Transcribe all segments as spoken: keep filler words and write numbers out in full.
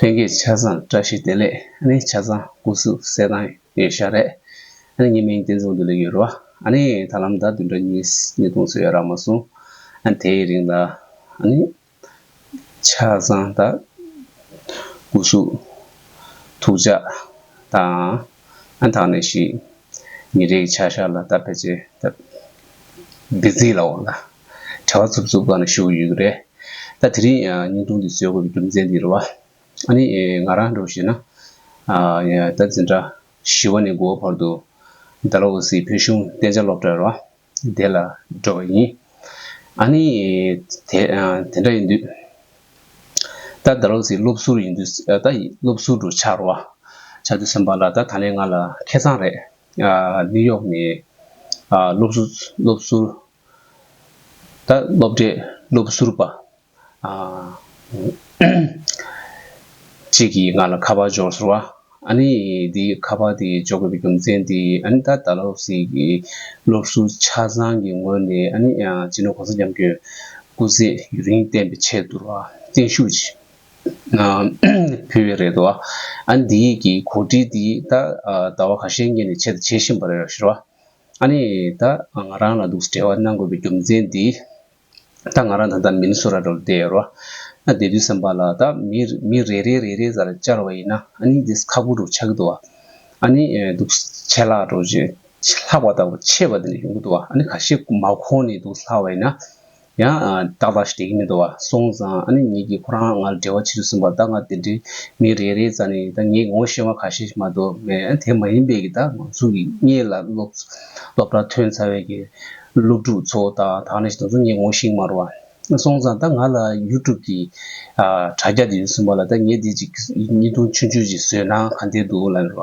ལྷན་རྒྱས་ཆ་ཚང་བཀྲ་ཤིས་བདེ་ལེགས། ཨ་ནི་ཆ་ཚང་སྐུ་གཟུགས་གསལ་ཐང་ཡོད་ཤག་རེད། ཨ་ནི་ངའི་མིང་བསྟན་འཛིན་དབང་འདུས་ལགས་ཡོད་རེད་བ། ཨ་ནི་ད་ལམ་ད་བདུན་ཕྲག་གཉིས་གཉིས་སྟོང་ཙམ་ཡོད་རག་མ་སོང་། ཨ་ནི་དེའི་རིང་ལ་ཨ་ནི་ཆ་ཚང་ད་སྐུ་གཟུགས་ཐུགས་ཅག་དང་། ཨ་ནི་ད་ག་ནང་བཞིན་ཉིན་རེའི་ཆ་ཤས་ལ་ད་ཕལ་ཆེར་ད་འདི་རྩིས་ལ་འོང་ལ་བྲེལ་བ་འཚུབ་འཚུབ་སྒང་ནས་ཞུ་གི་ཡོད་ཀྱི་རེད། ད་དེ་རིང་ཨ་བརྙན་ཐུང་འདི་བཟོ་དགོས་པའི་རྒྱུ་མཚན་འདི་རེད་བ། ཨ་ནི་ཨེ་ང་རང་འདྲ་བོ་བྱས་ན། ཨ་ཡ་ད་འཛིན་གྲྭ་བཞི་པ་ནས་དགུ་པ་བར་དུ་ཌལ་ཧོ་སི་བོད་གཞུང་གཏན་འཇགས་སློབ་གྲྭ་རེད་བ། དེ་ལ་འགྲོ་བ་ཡིན། ཨ་ནི་དེ་ཨ་དེ་འདྲ་ཡིན་དུས། ད་ཌལ་ཧོ་སི་སློབ་ཟུར་ཡིན་དུས་ཨ་ད་སློབ་ཟུར་དུ་ཆགས་རེད་བ། ཆགས་དུས་ཙམ་པ་ལ་ད་ད་ལན་ང་ལ་ཁེ་བཟང་རེད། ཨ་ནིའུ་ཡོག་ནས་ཨ་སློབ་ཟུར་སློབ་ཟུར། ད་སློབ་གྲྭའི་སློབ་ཟུར་པ་ཨ་གཅིག་གིས་ང་ལ་ཁ་པར་འབྱོར་སོང་བ། ཨ་ནི་འདི་ཁ་པར་འདི་འབྱོར་དགོས་པའི་རྒྱུ་མཚན་འདི་ཨ་ནི་ད་ཌལ་ཧོ་སི་གི་སློབ་ཟུར་ཆ་ཚང་གི་ངོས་ནས་ཨ་ནི་ཡང་སྤྱི་ནོར་གོང་ས་སྐྱབས་མགོན་སྐུ་ཚེ་ཡུན་རིང་བརྟན་པའི་ཆེད་དུ་ར་བརྟན་བཞུགས་ཅིག་ཕུལ་བའི་རེད་དོ། ཨ་ནི་འདི་གི་གོ་སྒྲིག་འདི་ད་ཟླ་བ་ཁ་ཤས་སྔོན་ནས་བྱས་བྱེད་བཞིན་པ་རེད་ཤག་ར། ཨ་ནི་ད་ང་རང་ལ་འདུག་འབྲེལ་བ་གནང་དགོས་པའི་རྒྱུ་མཚན་འདི། ད་ང་རང་ད་ལྟ་མི་ནི་སོ་ཊ་ལ་བསྡད་ཡོད་རེད་བ། ཨ་བསྡད་དུས་ཙམ་པ་ལ་ད་མི་མི་རེ་རེ་རེ་རེ་ཙམ་ལ་བཅར་བ་ཡིན་ན་ཨ་ནི་འདི་ཁག་པོ་འདྲ་ཆགས་ཀྱི་འདུག་བ། ཨ་ནི་འདུག་ཆད་ལྷག་འདྲ་ཅིག་ལྷག་པ་ལྟ་བུ་ཆད་པ་དེ་འདྲ་ཡོང་གི་འདུག་བ། ཨ་ནི་ཁ་ཤས་མ་གོ་ནས་འདུག་ལྷག་པ་ཡིན་ན། ཡང་ཏག་ཏག་ཞིག་བསྡད་ཀྱི་མི་འདུག་བ། སོང་ཙང་ཨ་ནི་ངེད་ཀྱིས་ཁོ་རང་ང་ལ་འབྲེལ་བ་བྱེད་དུས་ཙམ་པ་ད་ང་དེ་འདྲའི་མི་རེ་རེ་རྩ་ནས་ད་ངས་ངོ་ཤེས་པ་ཁ་ཤས་ཤིག་མ་གཏོགས་མེད། དེ་མ་ཡིན་པའི་གི་ད་ང་ཚོ་གི་སྔོན་ལ་སློབ་སློབ་གྲྭ་ཐོན་ཚར་བའི་གི་སློབ་ཕྲུག་ཚོ་དང་ད་ནི་དེ་ཚོ་ངས་ངོ་ཤེས་མ་རེད་བ། སོང་ཙང་ད་ང་ལ་ཡུ་ཊུབ་གི་ཨ་དྲ་རྒྱ་དེ་ཡོད་ཙམ་པ་ལ་ད་ངས་དེ་ཅིག་བརྙན་ཐུང་ཆུང་ཆུང་ཅིག་བཟོས་ན་ག་འདྲ་འདུག་ལབ་རེད་བ།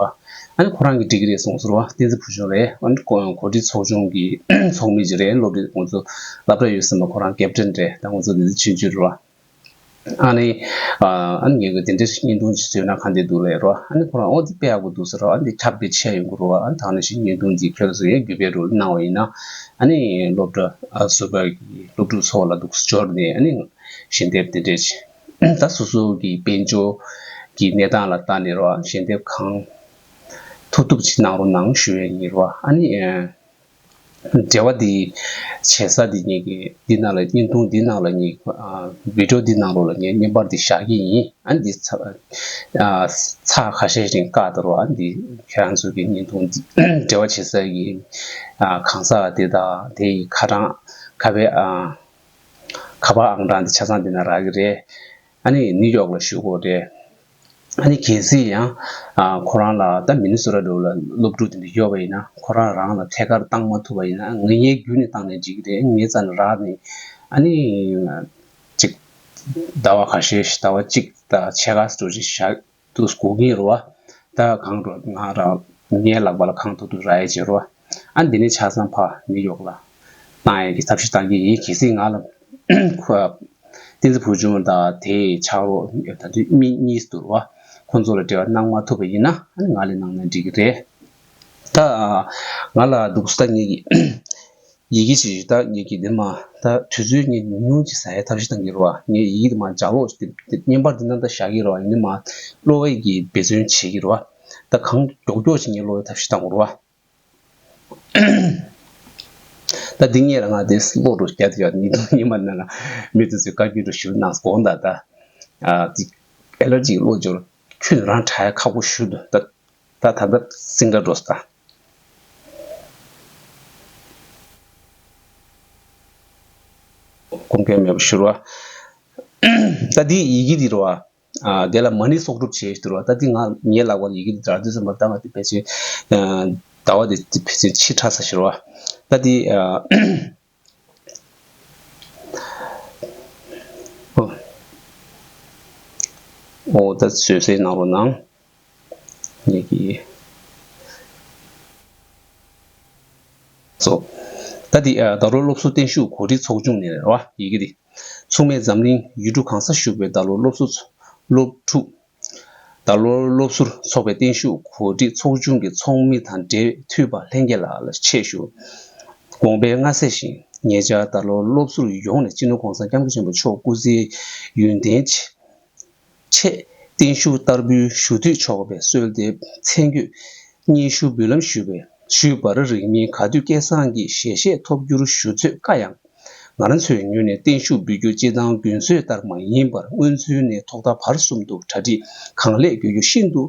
ཨ་ནི་ཁོ་རང་གིས་འགྲིག་གི་རེད་གསུངས་སོང་བ། བསྟན་འཛིན་བུ་ཆུང་རེད། ཨ་ནི་གོ་གོ་སྒྲིག་ཚོགས་ཆུང་གི་ཚོགས་མི་ཅིག་རེད། སློབ་གྲྭ་ཁོང་ཚོ་སློབ་གྲྭ་ཡོད་ཟེར་ན་ཁོ་རང་ཀེབ་ཊན་རེད། ད་ཁོང་ཚོ་དེ་ཚོ་ཆུང་ཆུང་རེད་བ། ཨ་ནི་ཨ་ཨ་ནི་ངས་གི་དེ་འདྲ་ཞིག་བརྙན་ཐུང་ཅིག་བཟོས་ན་ག་འདྲ་འདུག་ལབ་རེད་བ། ཨ་ནི་ཁོ་རང་ཨོ་དེ་དཔེ་ཡག་པོ་འདུག་ཟེར་རོ། ཨ་ནི་ཁྱབ་སྤེལ་བྱས་ཡོང་གི་རེད་བ། ཨ་ནི་ད་ག་ནང་བཞིན་བརྙན་ཐུང་འདི་ཁྱོད་ཚོ་ཡང་བརྒྱུད་སྤེལ་རོགས་གནང་བ་ཡིན་ན། ཨ་ནི་སློབ་གྲྭ་ཨ་ཟུར་པ་གི་སློབ་ཕྲུག་ཚོ་ལ་འདུག་འབྱོར་ནས་ཨ་ནི་ཞལ་འདེབས་དེ་འདྲས་ཅིག་ད་སོ་སོ་གི་དཔལ་འབྱོར་གྱི་གནས་སྟངས་ལ་བལྟས་ནས་རོ། ཞལ་འདེབས་གང་ཐུབ་ཐུབ་ཅིག་གནང་རོགས་གནང་ཞུ་ཡས་ཡིན་རོ། ཨ་ནི་ཨ་འབྲེལ་བ་འདི་བྱེད་ས་འདི་ངེད་ཀྱི་འདི་ནང་ལ་བརྙན་ཐུང་འདི་ནང་ལ་ངེད་ཨ་བི་ཌི་ཡོ་འདི་ནང་ལོགས་ལ་ངས་བརྙན་པར་འདི་བཞག་གི་ཡིན། ཨ་འདི་ཚ་ཨ་ཚ་ཁ་ཤས་ཤིག་བཀག་ད་རོ། ཨ་འདི་ཁྱེད་རང་ཚོ་གི་བརྙན་ཐུང་འདི་འབྲེལ་བ་བྱེད་ས་གི་ཨ་གང་ཟག་འདི་དང་དེ་ཡི་ཁ་གྲངས་ཁ་པའི་ཨ་ཁ་པར་ཨང་གྲངས་འདི་ཆ་ཚང་འདི་ན་རག་གི་རེད། ཨ་ནི་ནིའུ་ཡོག་ལ་བཞུགས་ཀྱི་ཡོད་རེད། ཨ་ནི་གལ་སྲིད་ཡང་ཨ་ཁོ་རང་ལ་ད་མི་ནི་སོ་ཊ་འདྲ་བོ་ལ་སློབ་ཕྲུག་དེ་འདྲ་ཡོད་པ་ཡིན་ན་ཁོ་རང་རང་ལ་ཐད་ཀར་བཏང་མ་ཐུབ་པ་ཡིན་ན་ངའི་བརྒྱུད་ནས་བཏང་ནས་འགྲིག་གི་རེད། ངའི་རྩ་ནས་རག་ནས་ཨ་ནི་ཅིག་ཟླ་བ་ཁ་ཤས་ཤིག་ཟླ་བ་གཅིག་དང་ཕྱེད་ཀ་ཙམ་ཅིག་བཞག་དུས་དགོས་ཀྱི་རེད་བ། ད་གང་འགྲོ་ང་རང་ངའི་ལག་པ་ལ་གང་ཐུབ་ཐུབ་རག་ཡས་བྱེད་རོགས། ཨ་འདི་ནས་ཆ་ཚང་ཕར་ནིའུ་ཡོག་ལ་བཏང་ཡས་ཀྱི་ཐབས་ཤེས་བཏང་གི་ཡིན། གལ་སྲིད་ང་ལ་ཁོ་བསྟན་འཛིན་བུ་ཆུང་དང་དེའི་ཕྱག་རོགས་ད་དུང་མི་གཉིས་འདུག་བ། ཁོང་ཚོ་ལ་འབྲེལ་བ་གནང་མ་ཐུབ་པ་ཡིན་ན་ཨ་ནི་ང་ལ་གནང་ན་འགྲིག་གི་རེད། ད་ང་ལ་འདུག་ས་ངེད་ཀྱི་ཡི་གེ་ཞིག་ད་ངེད་ཀྱི་འདི་མ་ད་དུས་ཚོད་ངས་ཉུང་ཉུང་ཅིག་ཟ་ཡའི་ཐབས་ཤེས་བཏང་གི་རེད་བ། ངས་ཡི་གེ་འདི་མ་ལྗགས་ཀློག་ཅིག་བརྙན་པར་འདི་ནང་ད་བཞག་གི་རེད་བ། ཡིན་ནའི་མ་ཀློག་ཡས་ཀྱི་འབད་བརྩོན་བྱེད་ཀྱི་རེད་བ། ད་གང་མགྱོགས་མགྱོགས་ཅིག་ངས་ཀློག་ཡའི་ཐབས་ཤེས་བཏང་དགོས་རེད་བ། ད་འདི་ངས་རང་ང་དེ་ཀློག་འགྲོ་རྒྱ་དེ་ཡང་ཉིན་ཐོ་ཉི་མ་ནང་ལ་མི་དེ་ཚོས་བཀའ་བཀྱོན་འགྲོ་ཞུ་གནང་དགོངས་དག་ད་ཨ་དེ་ཨེ་ལར་ཇི་ཀློག་འབྱོར་ཁྱོད་རང་དྲག་ཡ་ཁག་པོ་ཞུ་འདུག་ད་ད་ད་ད་སིང་དྲ་འགྲོ་ས་ད་ཀུན་མཁྱེན་མེད་པ་ཞུ་རོགས། ད་འདི་ཡི་གེ་འདི་རོ། ཨ་དེ་ལ་མ་ཎི་གསོག་སྒྲུབ་བྱེད་ཞུ་རོགས། ད་འདི་ང་ངའི་ལག་པར་ཡི་གེ་འདི་དྲག་དུས་ཙམ་པ་ད་ང་དེ་ཕལ་ཆེར་ཟླ་བ་དེ་ཕལ་ཆེར་ཕྱིས་ཁྲ་ས་ཞུ་རོགས། ད་འདི་ཨ་ཨོ་ད་བཟོད་བསྲན་གནང་རོགས་གནང་། ངེད་ཀྱི་སོ། ད་འདི་ཨ་ད་ལོ་སློབ་ཟུར་བརྟན་བཞུགས་གོ་སྒྲིག་ཚོགས་ཆུང་ནས་རེད་བ། ཡི་གེ་འདི། མཚུངས་མེད་འཛམ་གླིང་ཡུལ་གྲུ་གང་སར་བཞུགས་པའི་ད་ལོ་སློབ་ཟུར་སློབ་ཕྲུག་ད་ལོ་སློབ་ཟུར་ཚོགས་པའི་བརྟན་བཞུགས་གོ་སྒྲིག་ཚོགས་ཆུང་གི་ཚོགས་མི་དང་འབྲེལ་མཐུད་པ་ལྷན་རྒྱས་ལགས་ལ་ཆེད་ཞུ། དགོངས་པའི་མངའ་གསལ་ཞིང་ངེད་ཅག་ད་ལོ་སློབ་ཟུར་ཡོངས་ནས་སྤྱི་ནོར་༸གོང་ས་༸སྐྱབས་མགོན་ཆེན་པོ་མཆོག་སྐུ་ཚེའི་ཡུན་བརྟན་ཆེད། ཆེད་ བརྟན་བཞུགས་བསྟར་འབུལ་ཞུ་འཐུས་ཆོག་པའི་གསོལ་འདེབས་མཚན་བརྗོད་སྙན་ཞུ་འབུལ་ལམ་ཞུས་པའི་ཞུས་པར་རིང་མིན་ག་དུས་སྐལ་བཟང་གི་ཞལ་བཞེས་ཐོབ་རྒྱུར་ཞུ་ཚོད་བཀའ་ཡང་། ང་རང་ཚོའི་ངོས་ནས་བརྟན་བཞུགས་འབུལ་རྒྱུ་སྤྱིར་བཏང་རྒྱུན་སྲོལ་ལྟར་མ་ཡིན་པར་སྔོན་ཚུད་ནས་ཐོག་མཐའ་བར་གསུམ་དུ་གྲ་སྒྲིག་གང་ལེགས་དགོས་རྒྱུ་ཤིན་ཏུ་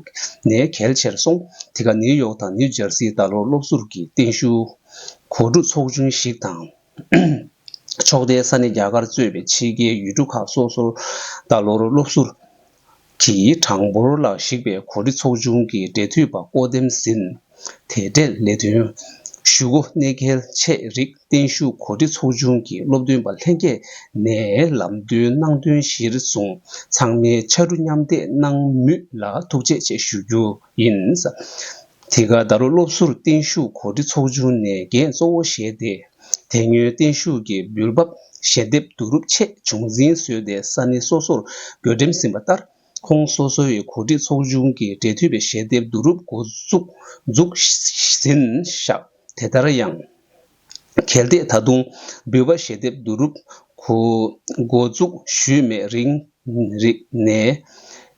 ནས་གལ་ཆེར་སོང་། དེ་ག་ནིའུ་ཡོག་དང་ནིའུ་ཇར་སིའི་ད་ལོར་སློབ་ཟུར་གྱི་བརྟན་བཞུགས་གོ་སྒྲིག་ཚོགས་ཆུང་ཞིག་དང་། ཕྱོགས་མཐའི་ས་གནས་རྒྱ་གར་གཙོས་པའི་ཕྱི་རྒྱལ་ཡུལ་གྲུ་ཁག་སོ་སོར་ད་ལོར་སློབ་ཟུར་གྱི་གྲངས་འབོར་ལ་གཞིགས་པའི་གོ་སྒྲིག་ཚོགས་ཆུང་གི་འབྲེལ་མཐུད་པ་བསྐོ་འདེམས་ཟིན། དེ་འབྲེལ་ལས་དོན་ཞུ་སྒོ་གནད་འཁེལ་ཆེད་རིགས་བརྟན་བཞུགས་གོ་སྒྲིག་ཚོགས་ཆུང་གི་སློབ་སྟོན་པ་ལྷན་རྒྱས་ནས་ལམ་སྟོན་གནང་དོན་གཞིར་བཟུང་ཚང་མས་ཕྱར་གྲུ་མཉམ་འདེགས་གནང་མུས་ལ་ཐུགས་རྗེ་ཆེ་ཞུ་རྒྱུ་ཡིན། དེ་ག་ད་རུང་སློབ་ཟུར་བརྟན་བཞུགས་གོ་སྒྲིག་ཚོགས་ཆུང་ནས་འགན་གཙོ་བོ་བཞེས་ཏེ། དེ་སྔོན་བརྟན་བཞུགས་ཀྱི་འབུལ་འབབ་ཞལ་འདེབས་བསྡུ་རུབ་ཆེད་བྱུང་འཛིན་བཟོས་ཏེ་ས་གནས་སོ་སོར་བགོ་འགྲེམས་ཟིན་པ་ལྟར། ཁོང་སོ་སོའི་གོ་སྒྲིག་ཚོགས་ཆུང་གི་འབྲེལ་མཐུད་པའི་ཞལ་འདེབས་བསྡུ་རུབ་འགོ་འཛུགས་འཛུགས་ཟིན་བཞག་དེ་ལྟར་ཡང་། གལ་ཏེ་ད་དུང་འབུལ་བ་ཞལ་འདེབས་བསྡུ་རུབ་འགོ་འགོ་འཛུགས་ཞུས་མེད་རིང་རིགས་ནས།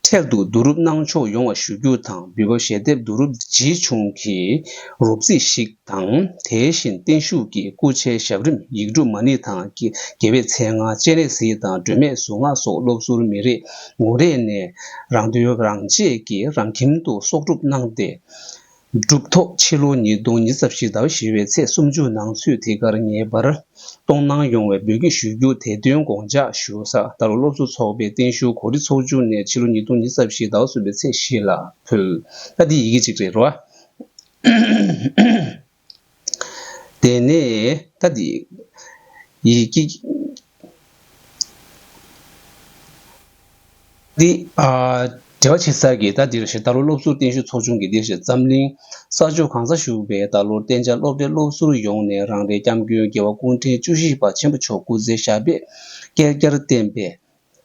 འཕྲལ་དུ་བསྡུ་རུབ་གནང་ཕྱོགས་ཡོང་བ་ཞུ་རྒྱུ་དང་འབུལ་བ་ཞལ་འདེབས་བསྡུ་རུབ་ཇི་བྱུང་གིས་རོབ་རྩིས་ཤིག་དང་དེ་བཞིན་བརྟན་བཞུགས་ཀྱི་སྐུ་ཕྱྭའི་ཞབས་རིམ་ཡིག་དྲུག་མ་ཎི་དང་དགེ་བའི་མཚན་སྔགས་སྤྱན་རས་གཟིགས་དང་སྒྲོལ་མའི་གཟུངས་སྔགས་སོགས་སློབ་ཟུར་མི་རེ་ངོ་རེ་ནས་རང་དོན་རང་གཅེས་ཀྱིས་རང་ཁྱིམ་དུ་གསོག་སྒྲུབ་གནང་སྟེ། གྲུབ་ཐོབ་ཕྱི་ལོ་ཉིས་སྟོང་ཉི་ཤུ་རྩ་བཞི་ཟླ་བ་བཞི་པའི་ཚེས་སུམ་ཅུ་ནང་ཚུད་དེ་གར་ངེས་པར་གཏོང་གནང་ཡོང་བའི་འབོད་སྐུལ་ཞུ་རྒྱུ་དེ་དོན་དགོངས་འཇགས་ཞུ་ས། ད་རུང་སློབ་གསོ་ཚོགས་པའི་བརྟན་བཞུགས་གོ་སྒྲིག་ཚོགས་ཆུང་ནས་ཕྱི་ལོ་ཉིས་སྟོང་ཉི་ཤུ་རྩ་བཞི་ཟླ་བ་གསུམ་པའི་ཚེས་བཞི་ལ་ཕུལ། ད་འདི་ཡི་གེ་གཅིག་རེད་རོ། དེ་ནས་ད་འདི་ཡི་གེ་འདི་ཨ་འབྲེལ་བ་བྱེད་ས་གི་ད་འདིར་ཞེས་ད་ལོ་སློབ་ཟུར་བརྟན་བཞུགས་ཚོགས་ཆུང་གི་འདིར་ཞེས་འཛམ་གླིང་ས་ཕྱོགས་གང་སར་བཞུགས་པའི་ད་ལོ་གཏན་འཇགས་སློབ་གྲྭའི་སློབ་ཟུར་ཡོངས་ནས་རང་རེའི་སྐྱབས་མགོན་རྒྱལ་བ་སྐུ་ཕྲེང་བཅུ་བཞི་པ་ཆེན་པོ་མཆོག་སྐུ་ཚེ་ཞབས་པད་བསྐལ་བརྒྱར་བརྟན་པའི་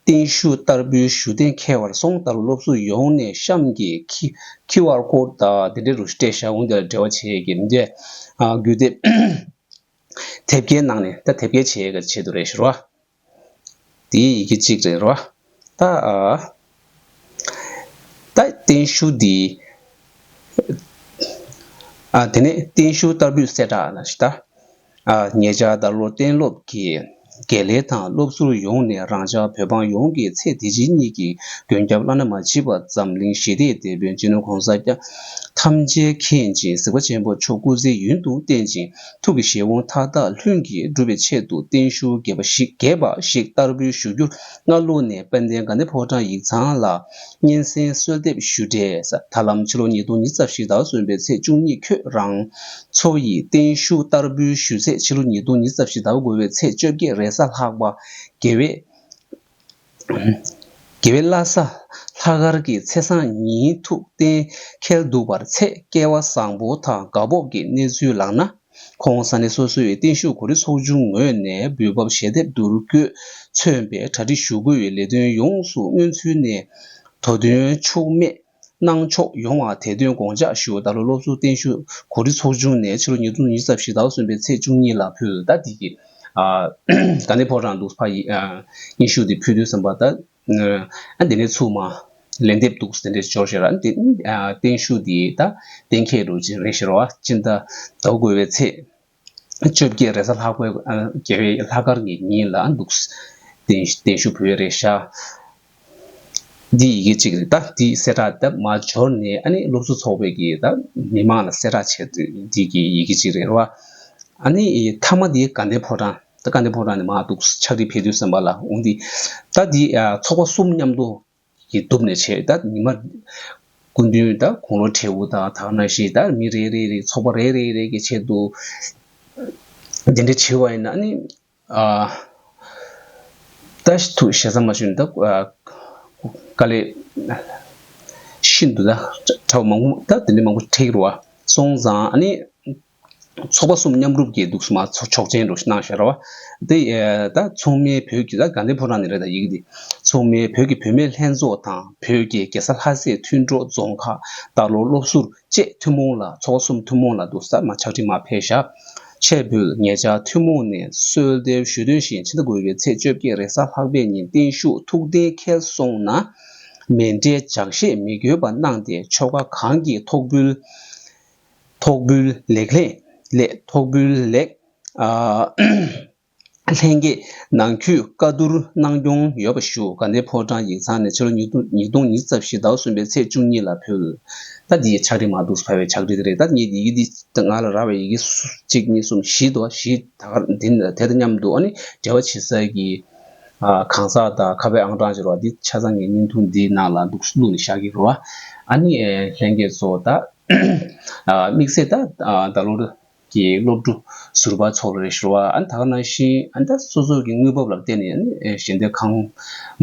བརྟན་བཞུགས་བསྟར་འབུལ་ཞུ་གཏན་འཁེལ་བར་སོང་། ད་ལོ་སློབ་ཟུར་ཡོངས་ནས་གཤམ་གྱི་ཁི་ཁིའུ་ཨར་ཀོཌ་དང་དེ་འདྲའི་རུ་སྤྲད་བཞག་འོང་། དེ་ལ་འབྲེལ་བ་བྱེད་ཀྱི་མི་འདྲ་ཨ་རྒྱུ་དེབ་དེབ་སྐྱེལ་གནང་ནས་ད་དེབ་སྐྱེལ་བྱེད་ཀྱི་ཆེད་དུ་རེད་ཤི་རོ། དེའི་ཡི་གེ་གཅིག་རེད་རོ། ད་ཨ། ད་བརྟན་བཞུགས་འདི། ཨ་དེ་ནས་བརྟན་བཞུགས་བསྟར་འབུལ་གསལ་བསྒྲགས་ལ་ཞིག་ད། ཨ་ཉེ་ཆར་ད་ལོ་གཏན་སློབ་ཀྱི་དགེ་ལས་དང་སློབ་ཟུར་ཡོངས་ནས་རང་ཅག་བོད་འབངས་ཡོངས་ཀྱི་ཚེ་འདི་ཕྱི་གཉིས་ཀྱི་མགོན་སྐྱབས་བླ་ན་མ་མཆིས་པ་འཛམ་གླིང་ཞི་བདེའི་དེད་དཔོན་སྤྱི་ནོར་༸གོང་ས་༸སྐྱབས་ཐམས་ཅད་མཁྱེན་ཅིང་གཟིགས་པ་ཆེན་པོ་མཆོག་སྐུ་ཚེ་ཡུན་དུ་བརྟན་ཅིང་། ཐུགས་ཀྱི་བཞེད་དགོངས་མཐའ་དག་ལྷུན་གྱིས་འགྲུབ་པའི་ཆེད་དུ་བརྟན་བཞུགས་རྒྱས་པ་ཞིག་རྒྱས་པ་ཞིག་བསྟར་འབུལ་ཞུ་རྒྱུར་སྔ་ལོགས་ནས་དཔལ་ལྡན་དགའ་ལྡན་ཕོ་བྲང་ཡིག་ཚང་ལ་སྙན་སེང་གསོལ་འདེབས་ཞུ་འབྲས། ད་ལམ་ཕྱི་ལོ་ཉིས་སྟོང་ཉི་ཤུ་རྩ་བཞི་ཟླ་བ་གསུམ་པའི་ཚེས་བཅུ་གཉིས་ཁྱོད་རང་ཚོ་ཡི་བརྟན་བཞུགས་བསྟར་འབུལ་ཞུ་ཚེས་ཕྱི་ལོ་ཉིས་སྟོང་ཉི་ཤུ་རྩ་བཞི་ཟླ་བ་དགུ་པའི་ཚེས་བཅོ་བརྒྱད་རེས་གཟའ་ལྷག་པ་དགེ་བའི་དགེ་བའི་བླ་གཟའ་ལྷག་དཀར་གྱི་ཚེས་བཟང་ཉིན་ཐུགས་གཏན་འཁེལ་འདུག་པར་ཚེ་སྐལ་བ་བཟང་པོ་དང་དགའ་སྤོབས་ཀྱི་གནས་ཚུལ་ལགས་ན། ཁོང་ས་གནས་སོ་སོའི་བརྟན་བཞུགས་གོ་སྒྲིག་ཚོགས་ཆུང་ངོས་ནས་འབུལ་འབབ་ཞལ་འདེབས་བསྡུ་རུབ་བཀོད་མཚོན་པའི་གྲ་སྒྲིག་ཞུ་དགོས་པའི་ལས་དོན་ཡོངས་སུ་སྔོན་ཚུད་ནས་དོ་འདོན་འཕྱུགས་མེད་གནང་ཕྱོགས་ཡོང་བ་དེ་དོན་དགོངས་འཇགས་ཞུ། ད་ལོ་སློབ་ཟུར་བརྟན་བཞུགས་གོ་སྒྲིག་ཚོགས་ཆུང་ནས་ཕྱི་ལོ་ཉིས་སྟོང་ཉི་ཤུ་རྩ་བཞི་ཟླ་བ་གསུམ་པའི་ཚེས་བཅུ་གཉིས་ལ་ཕུལ། ད་འདི་གི་ཨ་དགའ་ལྡན་ཕོ་བྲང་འདུག་ཕ་ཡི་ཨ་སྙན་ཞུ་འདི་ཕུལ་དུས་ཙམ་པ་ད་ཨ་འདི་ནས་ཚུགས་མ་ལན་འདེབས་འདུག་དེ་འདྲས་འབྱོར་ཤེས་ར་འདི་ཨ་བརྟན་བཞུགས་འདི་ད་གཏན་འཁེལ་རུ་ཅིག་རེད་ཤེས་ར་བ་སྤྱི་ཟླ་ཟླ་བ་དགུ་པའི་ཚེས། བཅོ་བརྒྱད་རེས་གཟའ་ལྷག་པའི་ཨ་རྒྱལ་བའི་ལྷག་དཀར་གྱི་ཉིན་ལ་འདུག་བརྟན་བརྟན་བཞུགས་ཕུལ་བའི་རེད་ཤག་འདི་ཡི་གེ་གཅིག་རེད། ད་འདི་གསལ་བསྒྲགས་ད་མ་འབྱོར་ནས་ཨ་ནི་སློབ་གསོ་ཚོགས་པའི་གི་ད་མི་མང་ལ་གསལ་བསྒྲགས་བྱས་འདི་གི་ཡི་གེ་གཅིག་རེད་རེད་བ། ཨ་ནི་མཐའ་མ་འདི་དགའ་ལྡན་ཕོ་བྲང་ད་དགའ་ལྡན་ཕོ་བྲང་ནས་མར་འདུག་ཕྱག་བྲིས་ཕེབས་དུས་ཙམ་པ་ལ་འོང་འདི་ད་འདི་ཚོགས་པ་གསུམ་མཉམ་དུ། གི་བསྡུམས་ནས་བྱས། ད་ཉི་མ་སྐུ་མདུན་ད་དགུང་ལོ་བགྲེས་པོ་དང་ད་ག་ནང་བཞིན་ད་མི་རེ་རེ་རེ་ཚོགས་པ་རེ་རེ་རེ་གི་ཆེད་དུ་དེ་འདྲ་བྱེད་པ་ཡིན་ན་ནི་ཨ་ད་ཐུགས་ཞེ་ས་མ་ཞུ་ནས་ད་ཨ་དཀའ་ལས་ཤིན་ཏུ་ད་གྲྭ་པ་མང་པོ་ད་དེ་འདྲ་མང་པོ་ཁྲིད་རུ་བ་སོང་ཙང་ཨ་ནི། ཚོགས་པ་གསུམ་མཉམ་རུབ་ཀྱིས་འདུག་སེ་མར་ཚོགས་ཆོག་མཆན་རུ་གནང་ཤག་ར་བ། འདི་ཨེ་ད་ཚོགས་མིའི་བོད་ཀྱི་ད་དགའ་ལྡན་ཕོ་བྲང་ནས་རེད། ད་ཡི་གེ་འདི་ཚོགས་མིའི་བོད་ཀྱི་བུད་མེད་ལྷན་ཚོགས་དང་བོད་ཀྱི་རྒྱལ་ས་ལྷ་སའི་མཐུན་གྲོགས་རྫོང་ཁག་ད་ལོ་སློབ་ཟུར་བཅས་ཐུན་མོང་ལ་ཚོགས་པ་གསུམ་ཐུན་མོང་ལ་འདུག་སེ་མར་ཕྱག་བྲིས་མར་ཕེབས་ཤག་ཆེད་འབོད་ཉེ་ཆར་ཐུན་མོང་ནས་གསོལ་འདེབས་ཞུས་དོན་བཞིན་ཕྱི་ཟླ་དགུ་པའི་ཚེས་བཅོ་བརྒྱད་རེས་གཟའ་ལྷག་པའི་ཉིན་བརྟན་བཞུགས་ཐུགས་གཏན་འཁེལ་སོང་ན། མཎྜལ་ལྗགས་བཤད་མི་དགོས་པ་གནང་སྟེ་ཆོ་ག་གང་གིས་ཐོག་འབུལ་ཐོག་འབུལ་ལེགས་ལེགས་ལས་ཐོག་འབུལ་ལེགས་ཨ། ལྷན་རྒྱས་ནང་ཁུལ་བཀའ་བསྡུར་གནང་སྐྱོང་ཡོད་པ་ཞུ། དགའ་ལྡན་ཕོ་བྲང་ཡིག་ཚང་ནས་ཕྱི་ལོ་ཉིས་སྟོང་ཉིས་སྟོང་ཉི་ཤུ་རྩ་བཞི་ཟླ་བ་གསུམ་པའི་ཚེས་བཅུ་གཉིས་ལ་ཕུལ། ད་འདི་ཕྱག་བྲིས་མ་འདུག་ཕབ་པའི་ཕྱག་བྲིས་དེ་རེད། ད་ངས་ཡི་གེ་འདི་ང་ལ་རག་པའི་ཡི་གེ་གཅིག་གཉིས་གསུམ་བཞི་འདུག་བཞི་ད་ག་འདི་དེ་དང་མཉམ་དུ་ཨ་ནི་འབྲེལ་བ་བྱེད་སའི་གི་ཨ་གང་ཟག་དང་ཁ་པའི་ཨང་གྲངས་བྱེད་རོགས། འདི་ཆ་ཚང་ངས་བརྙན་ཐུང་འདིའི་ནང་ལ་འདུག་བླུགས་ནས་བཞག་གི་རེད་བ། ཨ་ནི་ལྷན་རྒྱས་ཚོ་ད་ཨ་དམིགས་བསལ་ད་ཨ་ད་ལོར། གི་སློབ་ཕྲུག་ཟུར་པ་ཚོ་ལ་རེད་ཤག་རོ། ཨ་ནི་ད་ག་ནང་བཞིན་ཨ་ནི་ད་སོ་སོ་གི་དངོས་འབབ་ལ་བརྟེན་ནས་ཨ་ནི་ཞལ་འདེབས་གང་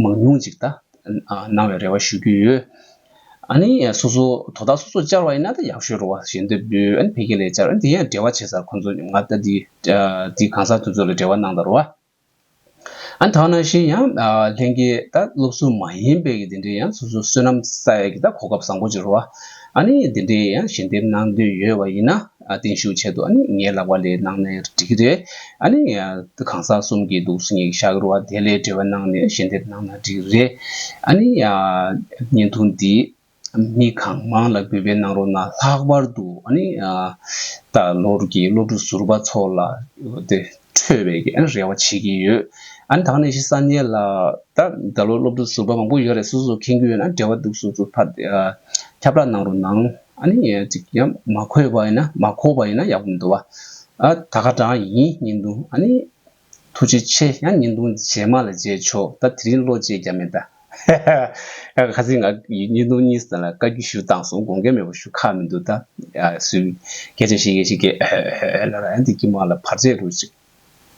མང་ཉུང་ཅིག་ད་གནང་བའི་རེ་བ་ཞུ་གི་ཡོད། ཨ་ནི་སོ་སོ་དོ་བདག་སོ་སོ་བཅར་བ་ཡིན་ན་ད་ཡག་ཤོས་རེད་བ། ཞལ་འདེབས་འབུལ་ཨ་ནི་ཕ་གི་ལ་བཅར་ཨ་ནི་དེ་ཡང་འབྲེལ་བ་བྱེད་སར་ཁོང་ཚོ་ང་ད་འདི་འདི་གང་ཟག་དེ་ཚོ་ལ་འབྲེལ་བ་གནང་དང་རེད་བ། ཨ་ནི་ད་ག་ནང་བཞིན་ཡང་ལྷན་རྒྱས་ད་སློབ་ཟུར་མ་ཡིན་པའི་གི་དེ་འདྲའི་ཡང་སོ་སོ་བསོད་ནམས་བསགས་ཡ་གི་ད་གོ་སྐབས་བཟང་པོ་ཅིག་རེད་བ། ཨ་ནི་དེ་འདྲའི་ཡང་ཞལ་འདེབས་གནང་འདོད་ཡོད་པ་ཡིན་ན་ཨ་བརྟན་བཞུགས་ཆེད་དུ་ཨ་ནི་ངའི་ལག་པ་ལ་གནང་ན་འགྲིག་གི་རེད། ཨ་ནི་གང་ཟག་གསུམ་གྱི་འདུག་སེ་ངེད་ཀྱི་ཤག་རུ་བ་དེ་ལ་འབྲེལ་བ་གནང་ནས་ཞལ་འདེབས་གནང་ན་འགྲིག་གི་རེད། ཨ་ནི་བརྙན་ཐུང་འདི་མི་གང་མང་ལ་འབུལ་བའི་གནང་རོགས་གནང་། ལྷག་པར་དུ་ཨ་ནི་ད་ལོར་གྱི་སློབ་ཕྲུག་ཟུར་པ་ཚོ་ལ་དེ་འཕྲོད་པའི་གི་ཨ་ནི་རེ་བ་བྱེད་ཀྱི་ཡོད། ཨ་ནི་ད་ག་ནང་བཞིན་ས་གནས་ལ་ད་ད་ལོ་སློབ་ཕྲུག་ཟུར་པ་མང་པོ་ཡོད་རེད། སོ་སོ་མཁྱེན་གྱི་ཡོད་ན་འབྲེལ་བ་འདུག་སོ་སོ་ཕར་ཁྱབ་བསྒྲགས་གནང་རོགས་གནང་། ཨ་ནི་ཅིག་ཡང་མ་གོ་བ་ཡིན་ན་མ་གོ་བ་ཡིན་ན་ཡག་པོ་མི་འདུག་བ། ཨ་ད་ག་གྲངས་ཡིན་ཉིན་འདུག་ཨ་ནི། ཐུགས་རྗེ་ཆེ། ཡང་བརྙན་ཐུང་རྗེས་མ་ལ་མཇལ་ཆོག་ད་དེ་རིང་བློ་བཅད་རྒྱ་མེད་ད། ཁ་སང་ང་བརྙན་ཐུང་གཉིས་ཙམ་ལ་བཀའ་བཀྱོན་ཞུ་བཏང་སོང་། དགོངས་འགལ་མེད་པ་ཞུ་ཁག་མི་འདུག་ད་སུས་སྐད་ཆ་བཤད་མཁན་ཞིག་གིས་ལ་ར་ཨ་འདི་ཀྱི་མ་ལ་བར་ཆད་རུ་ཅིག་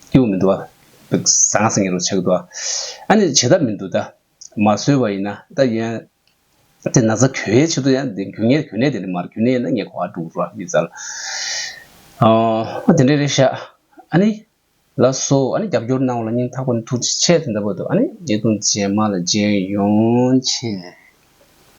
སྐྱིད་པོ་མི་འདུག་བ། ཟང་ཟིང་རུ་ཆགས་འདུག་ཨ་ནི་བྱེད་ཐབས་མི་འདུག་ད་མ་བཟོས་པ་ཡིན་ན་ད་ཡན་དེ་ན་ཚ་གྱོད་ཡའི་ཆེད་དུ་ཡང་དེ་གྱོད་ངེས་གྱོད་ནས་དེ་འདྲ་མར་གྱོད་ནས་ཡིན་ན་ངས་གོ་བ་འགྲོ་རུ་མི་ཚར། ཨ་དེ་འདྲ་རེད་ཤག་ཨ་ནི། ལགས་སོ། ཨ་ནི་རྒྱབ་སྐྱོར་གནང་བ་ལ་སྙིང་ཐག་པ་ནས་ཐུགས་རྗེ་ཆེ། དེ་འདྲ་བར་དུ་ཨ་ནི་བརྙན་ཐུང་རྗེས་མ་ལ་མཇལ་ཡོང་ཆེ།